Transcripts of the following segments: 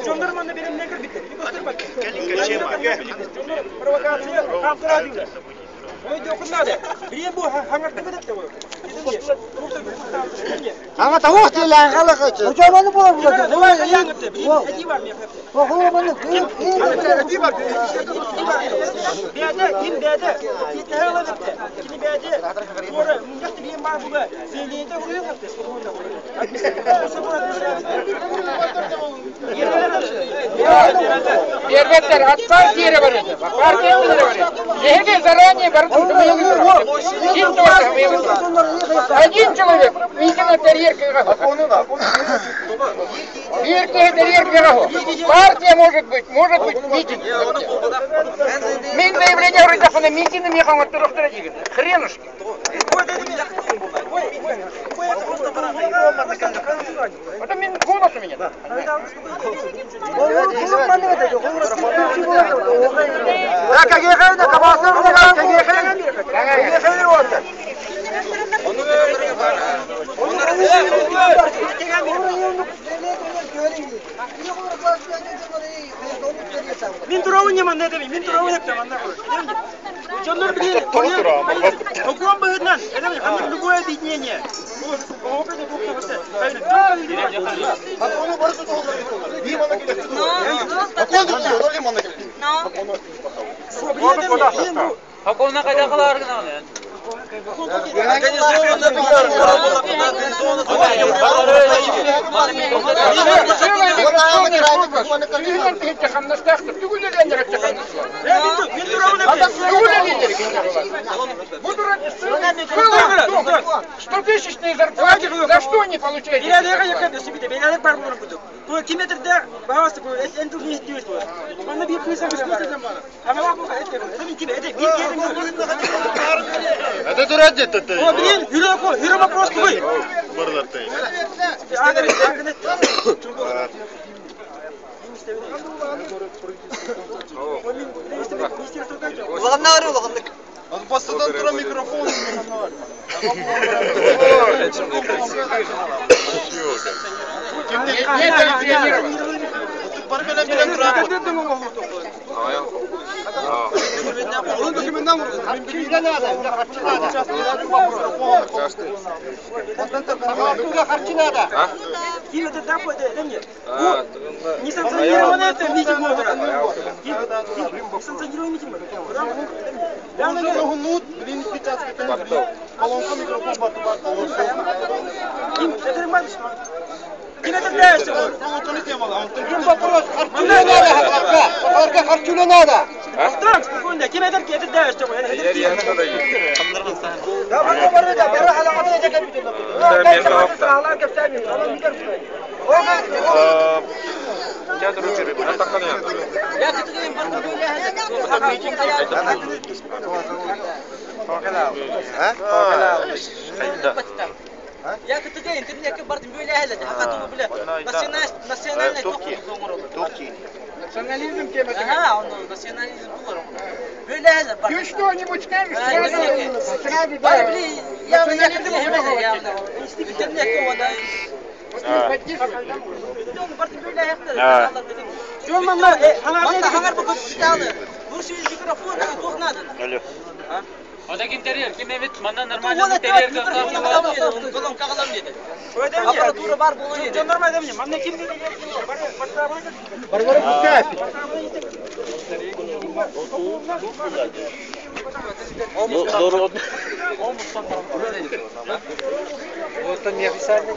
Дьоннор манна бэлэмнээн кэлбиттэр. Дьоннор провокация хаамтараа дииллэр. Өйдүөххүн наада. Билиэн бу хаҥартыгы да Аңа тавук телән халык. Учаманы була була. Бәдә, ким бәдә, кини бәдә, туора мунньах билиэн баар була, сиэлиэтэ уруйун Перветтер от партии говорите, партия говорит. Эһиги заранее Один человек митинг терьер Партия может быть митинг. Мин заявление говорит, митинг не Хренушки. Это мин голос у меня. Да. Мин туравын яман не дemi, мин туравын hep tamam. Дьоннор билиэн, Окуон быһытынан, это ханнык любое объединение. Hakona kadar kalar Стотысячные зарплаты, за что они получают? Километрде бағасы энту не действует. Манна бир кыса Это дурак это ты. О, блин, хюро хюро вопрос твой. Барлар ты. Бастыдан тура микрофон. Не дальше Несанкционированный это митинг Несанкционированный митинг. Ким это дальше? Харчуля надо, Харка харчуля надо. Так, спокойно. Ким это это дальше? Я кытыга интернетке бардым böyle әлі хакатугу биле национальный Турки. Национализм тема. Ага, он национализм тугар. Böyle әлі бар. Ты что-нибудь скажешь? Сразу, сразу, Бар да. били я я кытыга я интернетке ода. Бардым böyle аяктар. Жол манна, Манна хаңар бу көптү Буршу микрофон тохнады. Алло. Ода интерьер, ким эбит, манна нормально интерьер Колонка калам деди. Аппаратура бар болу деди. Жол нормально мне. Манна ким Барбара пускай. Вот там неофициально.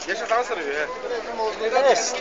Я сейчас